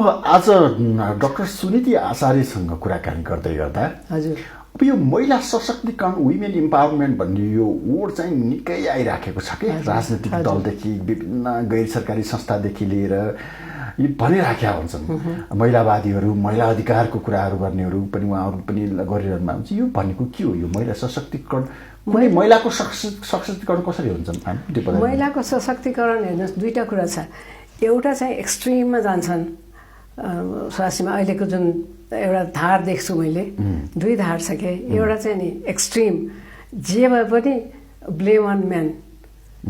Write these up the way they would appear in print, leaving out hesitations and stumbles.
आज डाक्टर सुनीति आचार्यसँग कुराकानी गर्दै गर्दा हजुर अब यो महिला सशक्तिकरण वुमेन इम्पावरमेन्ट भन्ने यो वर्ड चाहिँ निकै आइराखेको छ कि राजनीतिक दलदेखि विभिन्न गैर सरकारी संस्थादेखि लिएर यी भनिराखेका हुन्छन् महिलावादीहरू महिला अधिकारको कुराहरू गर्नेहरू पनि उहाँहरू पनि गरिरहनु भएको हुन्छ। यो भनेको के हो? यो महिला सशक्तिकरण कुनै महिलाको सशक्तिकरण कसरी हुन्छ? महिलाको सशक्तिकरण हेर्नुहोस् दुईवटा कुरा छ। एउटा चाहिँ एक्सट्रिममा जान्छन् स्वास्थ्यमा अहिलेको जुन एउटा धार देख्छु मैले, दुई धार छ कि एउटा चाहिँ नि एक्सट्रिम जे भए पनि ब्लेम अन म्यान,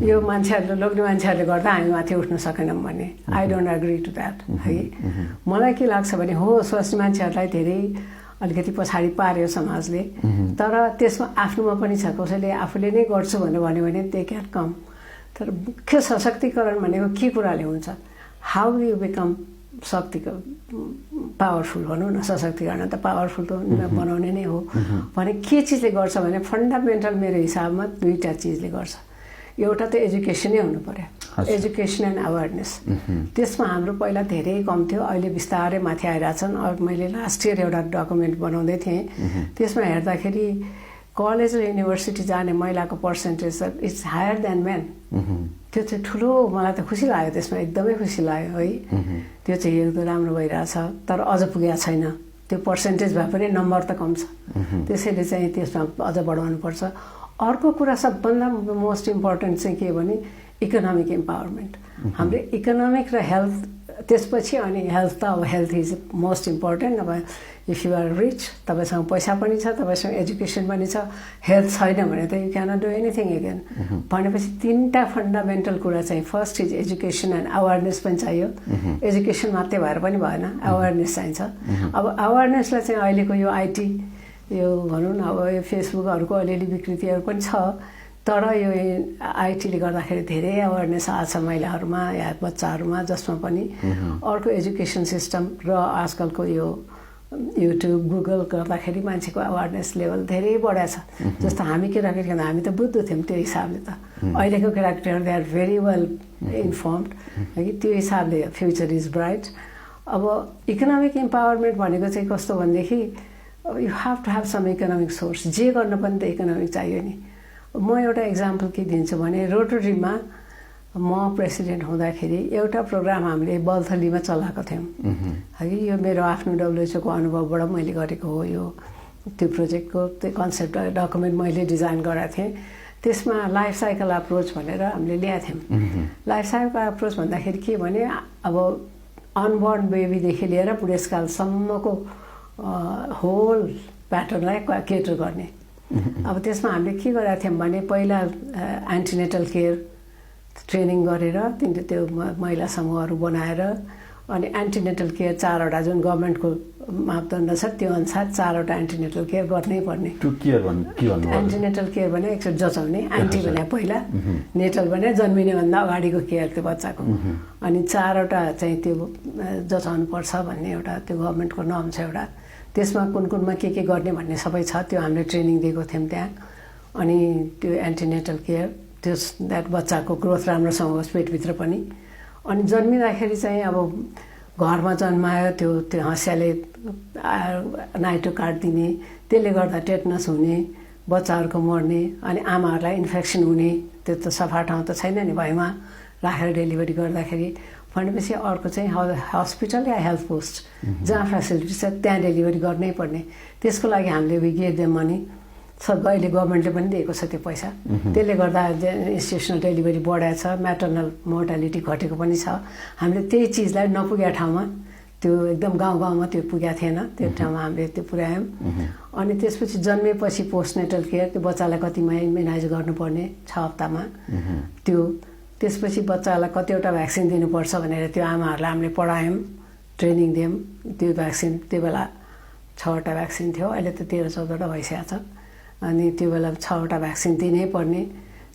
यो मान्छेहरूले लोग्ने मान्छेहरूले गर्दा हामी माथि उठ्न सकेनौँ भने I don't agree to that है। मलाई के लाग्छ भने हो स्वास्थ्य मान्छेहरूलाई धेरै अलिकति पछाडि पार्यो समाजले, तर त्यसमा आफ्नोमा पनि छ। कसैले आफूले नै गर्छु भनेर भन्यो भने दे क्यान कम। तर मुख्य सशक्तिकरण भनेको के कुराले हुन्छ? हाउ यु बिकम पावरफुल भनौँ न। सशक्तिकरण त पावरफुल त बनाउने नै हो भने के चिजले गर्छ भने फन्डामेन्टल मेरो हिसाबमा दुईवटा चिजले गर्छ। एउटा त एजुकेसनै हुनु पर्यो, एजुकेसन एन्ड अवेरनेस। त्यसमा हाम्रो पहिला धेरै कम थियो, अहिले बिस्तारै माथि आइरहेछन्। अब मैले लास्ट इयर एउटा डकुमेन्ट बनाउँदै थिएँ, त्यसमा हेर्दाखेरि कलेज र युनिभर्सिटी जाने महिलाको percentage it's higher than men. त्यो चाहिँ ठुलो, मलाई त खुसी लाग्यो, त्यसमा एकदमै खुसी लाग्यो है। त्यो चाहिँ एकदम राम्रो भइरहेछ, तर अझ पुगेको छैन। त्यो पर्सेन्टेज भए पनि नम्बर त कम छ, त्यसैले चाहिँ त्यसमा अझ बढाउनुपर्छ। अर्को कुरा सबभन्दा मोस्ट इम्पोर्टेन्ट चाहिँ के भने इकोनोमिक इम्पावरमेन्ट। हाम्रो इकोनोमिक र हेल्थ त्यसपछि, अनि हेल्थ त अब हेल्थ इज मोस्ट इम्पोर्टेन्ट। अब इफ यु आर रिच, तपाईँसँग पैसा पनि छ, तपाईँसँग एजुकेसन पनि छ, हेल्थ छैन भने त you cannot do anything again. भनेपछि तिनवटा फन्डामेन्टल कुरा चाहिँ first is education and awareness पनि चाहियो। एजुकेसन मात्रै भएर पनि भएन, अवेरनेस चाहिन्छ। अब अवेरनेसलाई चाहिँ अहिलेको यो आइटी, यो भनौँ न अब यो फेसबुकहरूको अलिअलि विकृतिहरू पनि छ, तर यो आइटीले गर्दाखेरि धेरै अवेरनेस आएको छ महिलाहरूमा या बच्चाहरूमा, जसमा पनि अर्को एजुकेसन सिस्टम र आजकलको यो युट्युब गुगल गर्दाखेरि मान्छेको अवेरनेस लेभल धेरै बढाएको छ। जस्तो हामी केटाकेटी हामी त बुझ्दो थियौँ त्यो हिसाबले, त अहिलेको केटाकेटीहरू they are very well informed है, त्यो हिसाबले फ्युचर इज ब्राइट। अब इकोनोमिक इम्पावरमेन्ट भनेको चाहिँ कस्तो भनेदेखि you have to have some economic source. जे गर्न पनि त इकोनोमिक चाहियो नि। म एउटा इक्जाम्पल के दिन्छु भने रोटरीमा म प्रेसिडेन्ट हुँदाखेरि एउटा प्रोग्राम हामीले बल्थलीमा चलाएको थियौँ है। यो मेरो आफ्नो डब्लुएचओको अनुभवबाट मैले गरेको हो। यो त्यो प्रोजेक्टको त्यो कन्सेप्ट डकुमेन्ट मैले डिजाइन गरेको थिएँ। त्यसमा लाइफ साइकल अप्रोच भनेर हामीले ल्याएको थियौँ। लाइफ साइकल अप्रोच भन्दाखेरि के भने अब अनबर्न बेबीदेखि लिएर बुढेसकालसम्मको होल प्याटर्नलाई केटर गर्ने। अब त्यसमा हामीले के गरेका थियौँ भने पहिला एन्टिनेटल केयर ट्रेनिङ गरेर त्यो महिला समूहहरू बनाएर, अनि एन्टिनेटल केयर 4वटा जुन गभर्मेन्टको मापदण्ड छ त्यो अनुसार 4वटा एन्टिनेटल केयर गर्नै पर्ने। एन्टिनेटल केयर भने एकचोटि जचाउने, एन्टी भने पहिला, नेटल भने जन्मिने भन्दा अगाडिको केयर त्यो बच्चाको, अनि 4वटा चाहिँ त्यो जचाउनु पर्छ भन्ने एउटा त्यो गभर्मेन्टको नर्म छ एउटा। त्यसमा कुनमा के गर्ने भन्ने सबै छ, त्यो हामीले ट्रेनिङ दिएको थियौँ त्यहाँ। अनि त्यो एन्टिनेटल केयर, त्यो द्याट बच्चाको ग्रोथ राम्रोसँग होस् पेटभित्र पनि। अनि जन्मिँदाखेरि चाहिँ अब घरमा जन्मायो त्यो हँसियाले नाइटो काटिदिने, त्यसले गर्दा टेटनस हुने, बच्चाहरूको मर्ने, अनि आमाहरूलाई इन्फेक्सन हुने, त्यो त सफा ठाउँ त छैन नि भएमा राखेर डेलिभरी गर्दाखेरि। भनेपछि अर्को चाहिँ हस्पिटल या हेल्थ पोस्ट जहाँ फेसिलिटी छ त्यहाँ डेलिभरी गर्नै पर्ने। त्यसको लागि हामीले गिभ देम मनी, अहिले गभर्मेन्टले पनि दिएको छ त्यो पैसा। त्यसले गर्दा इन्स्टिट्युसनल डेलिभरी बढाएको छ, म्याटर्नल मोर्टालिटी घटेको पनि छ। हामीले त्यही चिजलाई नपुगेको ठाउँमा, त्यो एकदम गाउँमा त्यो पुगेको थिएन, त्यो ठाउँमा हामीले त्यो पुर्यायौँ। अनि त्यसपछि जन्मेपछि पोस्टनेटल केयर, त्यो बच्चालाई कति इम्युनाइज गर्नुपर्ने 6 हप्तामा त्यो, त्यसपछि बच्चालाई कतिवटा भ्याक्सिन दिनुपर्छ भनेर त्यो आमाहरूलाई हामीले पढायौँ, ट्रेनिङ दियौँ। त्यो भ्याक्सिन त्यो बेला 6वटा भ्याक्सिन थियो, अहिले त 13-14वटा भइसकेको छ। अनि त्यो बेला 6वटा भ्याक्सिन दिनै पर्ने।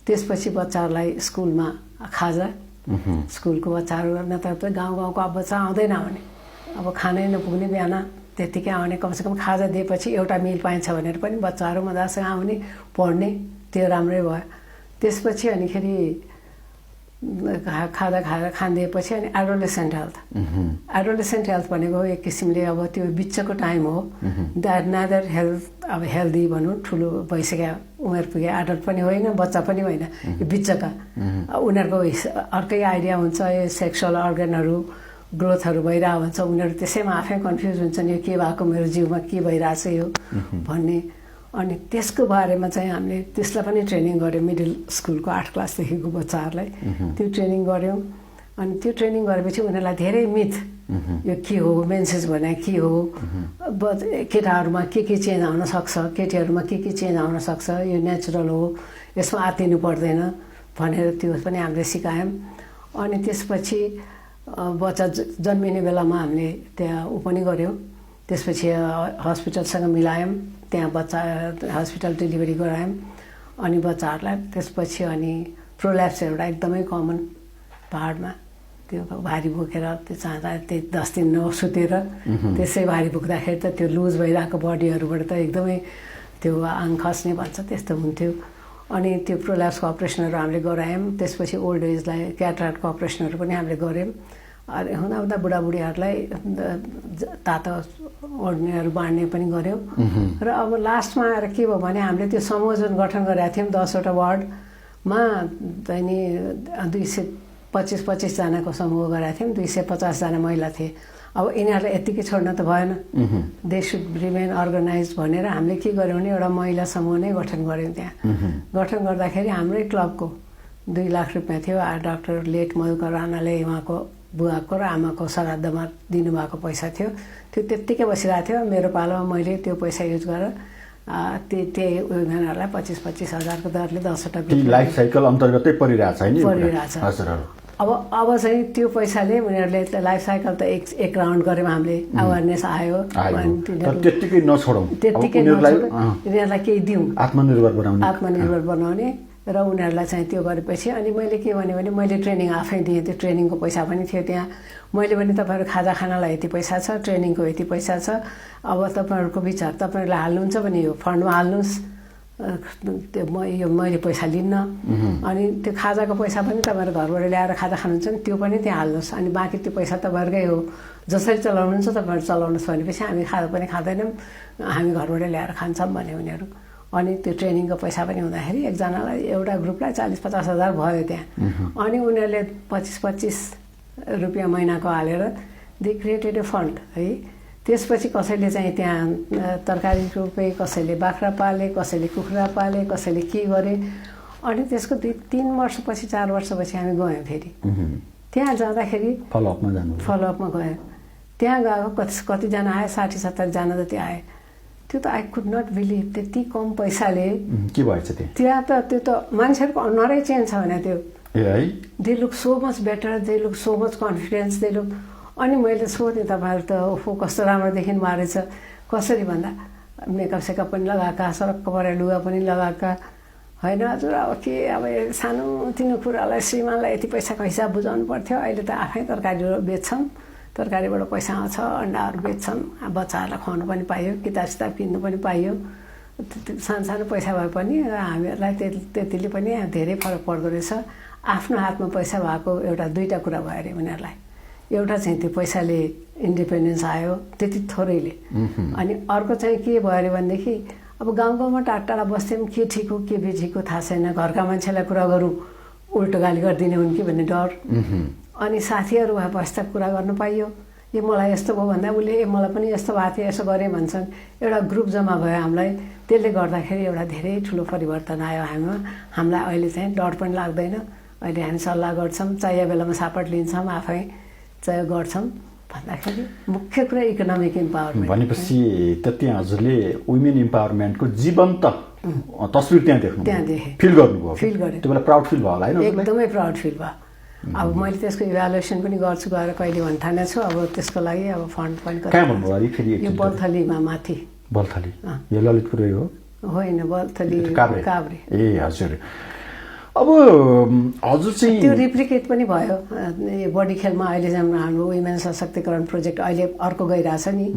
त्यसपछि बच्चाहरूलाई स्कुलमा खाजा, स्कुलको बच्चाहरू नत्र त गाउँको अब बच्चा आउँदैन भने, अब खानै नपुग्ने बिहान त्यत्तिकै आउने, कमसेकम खाजा दिएपछि एउटा मिल पाइन्छ भनेर पनि बच्चाहरू मजासँग आउने पढ्ने, त्यो राम्रै भयो। त्यसपछि अनिखेरि खाँदिएपछि अनि एडोलेसेन्ट हेल्थ भनेको एक किसिमले अब त्यो बिचको टाइम हो द्याट नादर हेल्थ अब हेल्दी भनौँ ठुलो भइसक्यो उमेर पुगे एडल्ट पनि होइन बच्चा पनि होइन यो बिचका उनीहरूको अर्कै आइडिया हुन्छ यो सेक्सुअल अर्गनहरू ग्रोथहरू भइरहेको हुन्छ उनीहरू त्यसैमा आफै कन्फ्युज हुन्छन् यो के भएको मेरो जिउमा के भइरहेछ यो भन्ने अनि त्यसको बारेमा चाहिँ हामीले त्यसलाई पनि ट्रेनिङ गऱ्यौँ मिडल स्कुलको 8 क्लासदेखिको बच्चाहरूलाई त्यो ट्रेनिङ गऱ्यौँ अनि त्यो ट्रेनिङ गरेपछि उनीहरूलाई धेरै मिथ यो के हो मेन्सेस भने के हो केटाहरूमा के चेन्ज आउन सक्छ केटीहरूमा के चेन्ज आउन सक्छ यो नेचुरल हो यसमा आत्तिनु पर्दैन भनेर त्यो पनि हामीले सिकायौँ अनि त्यसपछि बच्चा जन्मिने बेलामा हामीले त्यहाँ ऊ पनि गऱ्यौँ त्यसपछि हस्पिटलसँग मिलायौँ त्यहाँ बच्चा हस्पिटल डेलिभरी गरायौँ अनि बच्चाहरूलाई त्यसपछि अनि प्रोल्याप्स एउटा एकदमै कमन पहाडमा त्यो भारी बोकेर त्यो चाहँदा त्यही 10 दिन नसुतेर त्यसै भारी बोक्दाखेरि त त्यो लुज भइरहेको बडीहरूबाट त एकदमै त्यो आङ खस्ने भन्छ त्यस्तो हुन्थ्यो अनि त्यो प्रोल्याप्सको अपरेसनहरू हामीले गरायौँ त्यसपछि ओल्ड एजलाई क्याटराक्टको अपरेसनहरू पनि हामीले गऱ्यौँ अनि हुँदा बुढाबुढीहरूलाई तातो ओढ्नेहरू बाँड्ने पनि गऱ्यौँ र अब लास्टमा आएर के भयो भने हामीले त्यो समूह जुन गठन गरेका थियौँ 10वटा वार्डमा चाहिँ नि 225 जनाको समूह गरेका थियौँ 250 जना महिला थिए अब यिनीहरूलाई यत्तिकै छोड्न त भएन दे सुड रिमेन अर्गनाइज भनेर हामीले के गर्यौँ भने एउटा महिला समूह नै गठन गऱ्यौँ त्यहाँ गठन गर्दाखेरि हाम्रै क्लबको 2 लाख रुपियाँ थियो डाक्टर लेट मधुकर राणाले उहाँको बुवाको र आमाको श्राद्धमा दिनुभएको पैसा थियो त्यो त्यत्तिकै बसिरहेको थियो मेरो पालोमा मैले त्यो पैसा युज गरेर त्यही उनीहरूलाई 25 हजारको दरले 10वटा लाइफ साइकल अन्तर्गतै परिरहेछ नि परिरहेछ अब चाहिँ त्यो पैसाले उनीहरूले लाइफ साइकल त एक राउन्ड गऱ्यौँ हामीले अवेरनेस आयो त्यत्तिकै नछोडौँ यिनीहरूलाई केही दिउँ आत्मनिर्भर बनाउने र उनीहरूलाई चाहिँ त्यो गरेपछि अनि मैले के भने मैले ट्रेनिङ आफै दिएँ त्यो ट्रेनिङको पैसा पनि थियो त्यहाँ मैले पनि तपाईँहरू खाजा खानालाई यति पैसा छ ट्रेनिङको यति पैसा छ अब तपाईँहरूको विचार तपाईँहरूले हाल्नुहुन्छ भने यो फन्डमा हाल्नुहोस् त्यो मैले पैसा लिन्न अनि त्यो खाजाको पैसा पनि तपाईँहरू घरबाट ल्याएर खाजा खानुहुन्छ नि त्यो पनि त्यहाँ हाल्नुहोस् अनि बाँकी त्यो पैसा तपाईँहरूकै हो जसरी चलाउनुहुन्छ तपाईँहरू चलाउनुहोस् भनेपछि हामी खाजा पनि खाँदैनौँ हामी घरबाट ल्याएर खान्छौँ भने उनीहरू अनि त्यो ट्रेनिङको पैसा पनि हुँदाखेरि एकजनालाई एउटा ग्रुपलाई 40-50 हजार भयो त्यहाँ अनि उनीहरूले 25 रुपियाँ महिनाको हालेर दे क्रिएटेड ए फन्ड है त्यसपछि कसैले चाहिँ त्यहाँ तरकारी रोपे कसैले बाख्रा पाले कसैले कुखुरा पाले कसैले के गरे अनि त्यसको 3 वर्षपछि 4 वर्षपछि हामी गयौँ फेरि त्यहाँ जाँदाखेरि फलोअपमा गयौँ त्यहाँ गएको कतिजना आए 60-70 जना जति आए त्यो त आई कुड नट बिलिभ त्यति कम पैसाले के भएछ त्यहाँ त त्यो त मान्छेहरूको अनुहारै चेन्ज छ भने त्यो they look so much better they look so much confidence they look अनि मैले सोधेँ तपाईँहरू त ओहो कस्तो राम्रो देखिनु भएको रहेछ कसरी भन्दा मेकअप सेकअप पनि लगाएका सरक्क परेर लुगा पनि लगाएका होइन हजुर अब के अब सानोतिनो कुरालाई श्रीमानलाई यति पैसाको हिसाब बुझाउनु पर्थ्यो अहिले त आफै तरकारी बेच्छौँ तरकारीबाट पैसा आउँछ अन्डाहरू बेच्छौँ बच्चाहरूलाई खुवाउनु पनि पाइयो किताब किन्नु पनि पाइयो सानो पैसा भए पनि हामीहरूलाई त्यतिले पनि धेरै फरक पर्दो रहेछ आफ्नो हातमा पैसा भएको एउटा 2टा कुरा भयो अरे उनीहरूलाई एउटा चाहिँ त्यो पैसाले इन्डिपेन्डेन्स आयो त्यति थोरैले अनि अर्को चाहिँ के भयो अरे भनेदेखि अब गाउँमा टाढा बस्थ्यौँ के ठिक हो के बेठिक हो थाहा छैन घरका मान्छेलाई कुरा गरौँ उल्टो गाली गरिदिने हुन् कि भन्ने डर अनि साथीहरू भएपछि त कुरा गर्नु पाइयो यो मलाई यस्तो भयो भन्दा उसले मलाई पनि यस्तो भएको थियो यसो गरेँ भन्छन् एउटा ग्रुप जम्मा भयो हामीलाई त्यसले गर्दाखेरि एउटा धेरै ठुलो परिवर्तन आयो हामीलाई अहिले चाहिँ डर पनि लाग्दैन अहिले हामी सल्लाह गर्छौँ चाहिए बेलामा सापट लिन्छौँ आफै चाहिँ गर्छौँ भन्दाखेरि मुख्य कुरा इकोनोमिक इम्पावरमेन्ट भनेपछि त्यति हजुरले वुमेन इम्पावरमेन्टको जीवन्त तस्बिर त्यहाँ देखेँ फिल गर्नुभयो फिल गरेँ त्यो बेला प्राउड फिल भयो होला हैन एकदमै प्राउड फिल भयो अब मैले त्यसको इभ्यालुएसन पनि गर्छु गएर कहिले भन्न ठाने छु अब त्यसको लागि अब फन्ड पनि कहाँ भन्नुभयो फेरि यो बल्थलीमा माथि बल्थली यो ललितपुरै हो होइन बल्थली काभ्रे ए हजुर अब हजुर चाहिँ त्यो रिप्लिकेट पनि भयो यो बडी खेलमा अहिले चाहिँ हाम्रो वुमेन सशक्तिकरण प्रोजेक्ट अहिले अर्को गइरहेछ नि